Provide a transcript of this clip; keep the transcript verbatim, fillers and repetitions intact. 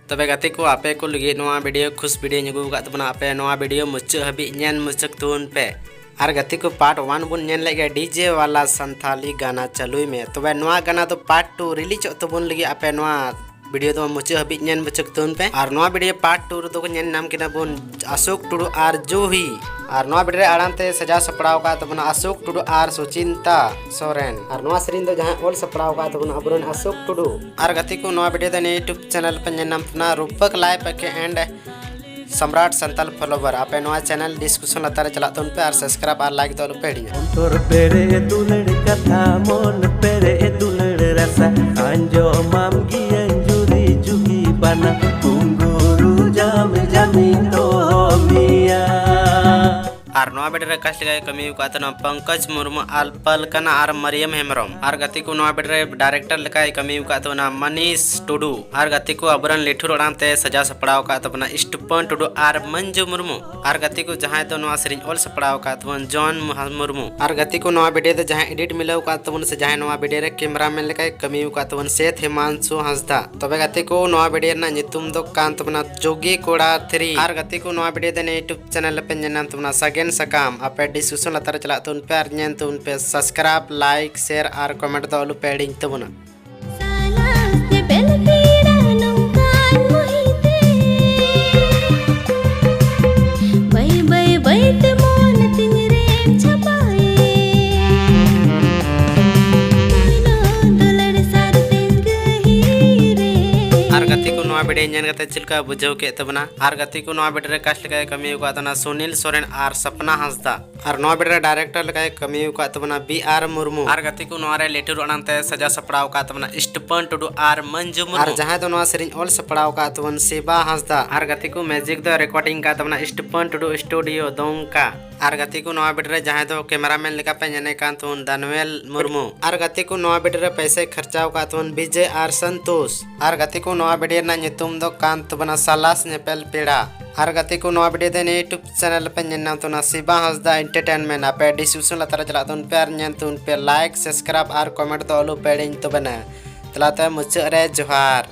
ᱛᱚᱵᱮ ᱜᱟᱛᱮ ᱠᱚ, ᱟᱯᱮ ᱠᱚ ᱞᱟᱹᱜᱤᱫ ᱱᱚᱣᱟ video ᱠᱷᱩᱥ video ᱤᱧ ᱟᱹᱜᱩ ᱟᱠᱟᱫ ᱛᱟᱵᱚᱱᱟ᱾ ᱟᱯᱮ ᱱᱚᱣᱟ video ᱢᱩᱪᱟᱹᱫ ᱦᱟᱹᱵᱤᱡ ᱧᱮᱞ ᱢᱩᱪᱟᱹᱫ ᱛᱟᱵᱚᱱ ᱯᱮ᱾ ᱟᱨ ᱜᱟᱛᱮ ᱠᱚ, part one ᱵᱚᱱ ᱧᱮᱞ ᱞᱮᱫ ᱜᱮᱭᱟ, DJ ᱣᱟᱞᱟ ᱥᱟᱱᱛᱷᱟᱞᱤ ᱜᱟᱱᱟ ᱪᱟᱹᱞᱩᱭ ᱢᱮ᱾ ᱛᱚᱵᱮ ᱱᱚᱣᱟ ᱜᱟᱱᱟ ᱫᱚ part two releaseᱚᱜ ᱛᱟᱵᱚᱱ ᱞᱟᱹᱜᱤᱫ ᱟᱯᱮ ᱱᱚᱣᱟ video ᱫᱚ ᱢᱩᱪᱟᱹᱫ ᱦᱟᱹᱵᱤᱡ ᱧᱮᱞ ᱢᱩᱪᱟᱹᱫ ᱛᱟᱵᱚᱱ ᱯᱮ᱾ ᱟᱨ ᱱᱚᱣᱟ video part two ᱨᱮᱫᱚ ᱠᱚ ᱧᱮᱞ ᱧᱟᱢ ᱠᱤᱱᱟ ᱵᱚᱱ ᱟᱥᱳᱠ ᱴᱩᱰᱩ ᱟᱨ ᱡᱩᱦᱤ᱾ ᱟᱨ ᱱᱚᱣᱟ video ᱨᱮ ᱟᱲᱟᱝ ᱛᱮ ᱥᱟᱡᱟᱣ ᱥᱟᱯᱲᱟᱣ ᱟᱠᱟᱫ ᱛᱟᱵᱚᱱᱟ ᱟᱥᱳᱠ ᱴᱩᱰᱩ ᱟᱨ ᱥᱩᱪᱤᱱᱛᱟ ᱥᱚᱨᱮᱱ᱾ ᱟᱨ ᱱᱚᱣᱟ ᱥᱮᱨᱮᱧ ᱫᱚ ᱡᱟᱦᱟᱸᱭ ᱚᱞ ᱥᱟᱯᱲᱟᱣ ᱟᱠᱟᱫ ᱛᱟᱵᱚᱱᱟ ᱟᱵᱚᱨᱮᱱ ᱟᱥᱳᱠ ᱴᱩᱰᱩ᱾ ᱟᱨ ᱜᱟᱛᱮ ᱠᱚ, ᱱᱚᱣᱟ video ᱫᱚ ᱱᱤᱭᱟᱹ YouTube channel ᱯᱮ ᱧᱮᱞ ᱧᱟᱢ ᱛᱟᱵᱚᱱᱟ ᱨᱩᱯᱟᱹᱠ ᱞᱟᱭ ᱯᱟᱠᱷᱮ and ᱥᱚᱢᱨᱟᱴ ᱥᱟᱱᱛᱟᱞ follower᱾ ᱟᱯᱮ ᱱᱚᱣᱟ channel description ᱞᱟᱛᱟᱨ ᱨᱮ ᱪᱟᱞᱟᱜ ᱛᱟᱵᱚᱱ ᱯᱮ ᱟᱨ subscribe ᱟᱨ like ᱫᱚ ᱟᱞᱚ ᱯᱮ ᱦᱤᱲᱤᱧᱟ᱾ ᱚᱱᱛᱚᱨ ᱯᱮᱨᱮᱡ ᱫᱩᱞᱟᱹᱲ ᱠᱟᱛᱷᱟ, ᱢᱚᱱ ᱯᱮᱨᱮᱡ ᱫᱩᱞᱟᱹᱲ ᱨᱟᱥᱟ, ᱟᱸᱡᱚᱢᱟᱢ ᱜᱤᱭᱟᱹᱧ ᱡᱩᱨᱤ ᱡᱩᱜᱤ ᱵᱟᱱᱟ, ᱜᱷᱩᱸᱜᱩᱨᱩ ᱡᱟᱢ ᱡᱟᱢᱤᱧ ᱫᱚᱦᱚ ᱢᱮᱭᱟ᱾ ᱟᱨ ᱱᱚᱣᱟ video ᱨᱮ cast ᱞᱮᱠᱟᱭ ᱠᱟᱹᱢᱤ ᱟᱠᱟᱫ ᱛᱟᱦᱮᱱᱟ ᱯᱚᱝᱠᱚᱡᱽ ᱢᱩᱨᱢᱩ, ᱟᱞᱯᱟᱞ ᱠᱟᱱᱟ ᱟᱨ ᱢᱟᱨᱤᱭᱟᱢ ᱦᱮᱢᱵᱨᱚᱢ᱾ ᱟᱨ ᱜᱟᱛᱮ ᱠᱚ, ᱱᱚᱣᱟ video ᱨᱮ director ᱞᱮᱠᱟᱭ ᱠᱟᱹᱢᱤ ᱟᱠᱟᱫ ᱛᱟᱵᱚᱱᱟ ᱢᱟᱱᱤᱥ ᱴᱩᱰᱩ᱾ ᱟᱨ ᱜᱟᱛᱮ ᱠᱚ, ᱟᱵᱚᱨᱮᱱ ᱞᱤᱴᱷᱩᱨ ᱟᱲᱟᱝ ᱛᱮ ᱥᱟᱡᱟᱣ ᱥᱟᱯᱲᱟᱣ ᱟᱠᱟᱫ ᱛᱟᱵᱚᱱᱟ ᱥᱴᱤᱯᱷᱟᱱ ᱴᱩᱰᱩ ᱟᱨ ᱢᱚᱧᱡᱩ ᱢᱩᱨᱢᱩ᱾ ᱟᱨ ᱜᱟᱛᱮ ᱠᱚ, ᱡᱟᱦᱟᱸᱭ ᱫᱚ ᱱᱚᱣᱟ ᱥᱮᱨᱮᱧ ᱚᱞ ᱥᱟᱯᱲᱟᱣ ᱟᱠᱟᱫ ᱛᱟᱵᱚᱱ ᱡᱚᱱ ᱢᱩᱦᱟ-, ᱢᱩᱨᱢᱩ᱾ ᱟᱨ ᱜᱟᱛᱮ ᱠᱚ, ᱱᱚᱣᱟ video ᱫᱚ ᱡᱟᱦᱟᱸᱭ edit ᱢᱤᱞᱟᱹᱣ ᱟᱠᱟᱫ ᱛᱟᱵᱚᱱ ᱥᱮ ᱡᱟᱦᱟᱸᱭ ᱱᱚᱣᱟ video ᱨᱮ cameraman ᱞᱮᱠᱟᱭ ᱠᱟᱹᱢᱤ ᱟᱠᱟᱫ ᱛᱟᱵᱚᱱ ᱥᱮᱛ ᱦᱤᱢᱟᱱᱥᱩ ᱦᱟᱸᱥᱫᱟ᱾ ᱛᱚᱵᱮ ᱜᱟᱛᱮ ᱠᱚ, ᱱᱚᱣᱟ video ᱨᱮᱱᱟᱜ ᱧᱩᱛᱩᱢ ᱫᱚ ᱠᱟᱱ ᱛᱟᱵᱚᱱᱟ ᱡᱳᱜᱤ ᱠᱚᱲᱟ three᱾ ᱟᱨ ᱜᱟᱛᱮ ᱠᱚ, ᱱᱚᱣᱟ video ᱫᱚ ᱱᱤᱭᱟᱹ YouTube channel ᱨᱮᱯᱮ ᱧᱮᱞ ᱧᱟᱢ ᱛᱟᱵᱚᱱᱟ ᱥᱟᱜᱮᱱ ᱥᱟᱠᱟᱢ᱾ ᱟᱯᱮ description ᱞᱟᱛᱟᱨ ᱨᱮ ᱪᱟᱞᱟᱜ ᱛᱟᱵᱚᱱ ᱯᱮ ᱟᱨ ᱧᱮᱞ ᱛᱟᱵᱚᱱ ᱯᱮ, subscribe, like, share ᱟᱨ comment ᱫᱚ ᱟᱞᱚ ᱯᱮ ᱦᱤᱲᱤᱧ ᱛᱟᱵᱚᱱᱟ᱾ ᱥᱟᱞᱟ ᱥᱤᱵᱤᱞ ᱯᱮᱲᱟ ᱱᱚᱝᱠᱟᱱ ᱢᱩᱦᱤᱛᱮ, ᱵᱟᱹᱭ ᱵᱟᱹᱭ ᱵᱟᱹᱭ ᱛᱮ ᱢᱚᱱ ᱛᱤᱧ ᱨᱮᱢ ᱪᱷᱟᱯᱟᱭᱮ, ᱯᱩᱭᱞᱩ ᱫᱩᱞᱟᱹᱲ ᱥᱟᱨ ᱛᱮᱧ ᱜᱟᱹᱦᱤᱨᱮ᱾ ᱟᱨ ᱜᱟᱛᱮ ᱠᱚ, ᱱᱚᱣᱟ video ᱧᱮᱞ ᱠᱟᱛᱮ ᱪᱮᱫ ᱞᱮᱠᱟ ᱵᱩᱡᱷᱟᱹᱣ ᱠᱮᱫ ᱛᱟᱵᱚᱱᱟ? ᱟᱨ ᱜᱟᱛᱮ ᱠᱚ, ᱱᱚᱣᱟ video ᱨᱮ cast ᱞᱮᱠᱟᱭ ᱠᱟᱹᱢᱤ ᱟᱠᱟᱫ ᱛᱟᱵᱚᱱᱟ ᱥᱩᱱᱤᱞ ᱥᱚᱨᱮᱱ ᱟᱨ ᱥᱟᱯᱱᱟ ᱦᱟᱸᱥᱫᱟ᱾ ᱟᱨ ᱱᱚᱣᱟ video ᱨᱮ director ᱞᱮᱠᱟᱭ ᱠᱟᱹᱢᱤ ᱟᱠᱟᱫ ᱛᱟᱵᱚᱱᱟ ᱵᱤ ᱟᱨ ᱢᱩᱨᱢᱩ᱾ ᱟᱨ ᱜᱟᱛᱮ ᱠᱚ, ᱱᱚᱣᱟ ᱨᱮ ᱞᱤᱴᱷᱩᱨ ᱟᱲᱟᱝ ᱛᱮ ᱥᱟᱡᱟᱣ ᱥᱟᱯᱲᱟᱣ ᱟᱠᱟᱫ ᱛᱟᱵᱚᱱᱟ ᱥᱴᱤᱯᱷᱟᱱ ᱴᱩᱰᱩ ᱟᱨ ᱢᱚᱧᱡᱩ ᱢᱩᱨᱢᱩ᱾ ᱟᱨ ᱡᱟᱦᱟᱸᱭ ᱫᱚ ᱱᱚᱣᱟ ᱥᱮᱨᱮᱧ ᱚᱞ ᱥᱟᱯᱲᱟᱣ ᱟᱠᱟᱫ ᱛᱟᱵᱚᱱ ᱥᱤᱵᱟ ᱦᱟᱸᱥᱫᱟ᱾ ᱟᱨ ᱜᱟᱛᱮ ᱠᱚ, music ᱫᱚ recording ᱟᱠᱟᱫ ᱛᱟᱵᱚᱱᱟ ᱥᱴᱤᱯᱷᱟᱱ ᱴᱩᱰᱩ studio ᱫᱚᱝᱠᱟ᱾ ᱟᱨ ᱜᱟᱛᱮ ᱠᱚ, ᱱᱚᱣᱟ video ᱨᱮ ᱡᱟᱦᱟᱸᱭ ᱫᱚ cameraman ᱞᱮᱠᱟ ᱯᱮ ᱧᱮᱞᱮ ᱠᱟᱱ ᱛᱟᱵᱚᱱ ᱫᱟᱱᱩᱮᱞ ᱢᱩᱨᱢᱩ᱾ ᱟᱨ ᱜᱟᱛᱮ ᱠᱚ, ᱱᱚᱣᱟ video ᱨᱮ ᱯᱚᱭᱥᱟᱭ ᱠᱷᱚᱨᱪᱟᱣ ᱟᱠᱟᱫ ᱛᱟᱵᱚᱱ ᱵᱤᱡᱚᱭ ᱟᱨ ᱥᱚᱱᱛᱳᱥ᱾ ᱟᱨ ᱜᱟᱛᱮ ᱠᱚ, ᱱᱚᱣᱟ video ᱨᱮᱱᱟᱜ ᱧᱩᱛᱩᱢ ᱫᱚ ᱠᱟᱱ ᱛᱟᱵᱚᱱᱟ ᱥᱟᱞᱟᱥ ᱧᱮᱯᱮᱞ ᱯᱮᱲᱟ᱾ ᱟᱨ ᱜᱟᱛᱮ ᱠᱚ, ᱱᱚᱣᱟ video ᱫᱚ ᱱᱤᱭᱟᱹ YouTube channel ᱯᱮ ᱧᱮᱞ ᱧᱟᱢ ᱛᱟᱵᱚᱱᱟ ᱥᱤᱵᱟ ᱦᱟᱸᱥᱫᱟ Entertainment᱾ ᱟᱯᱮ description ᱞᱟᱛᱟᱨ ᱨᱮ ᱪᱟᱞᱟᱜ ᱛᱟᱵᱚᱱ ᱯᱮ ᱟᱨ ᱧᱮᱞ ᱛᱟᱵᱚᱱ ᱯᱮ, like, subscribe ᱟᱨ comment ᱫᱚ ᱟᱞᱚ ᱯᱮ ᱦᱤᱲᱤᱧ ᱛᱟᱵᱚᱱᱟ᱾ ᱛᱟᱞᱟᱛᱮ ᱢᱩᱪᱟᱹᱫ ᱨᱮ ᱡᱚᱦᱟᱨ᱾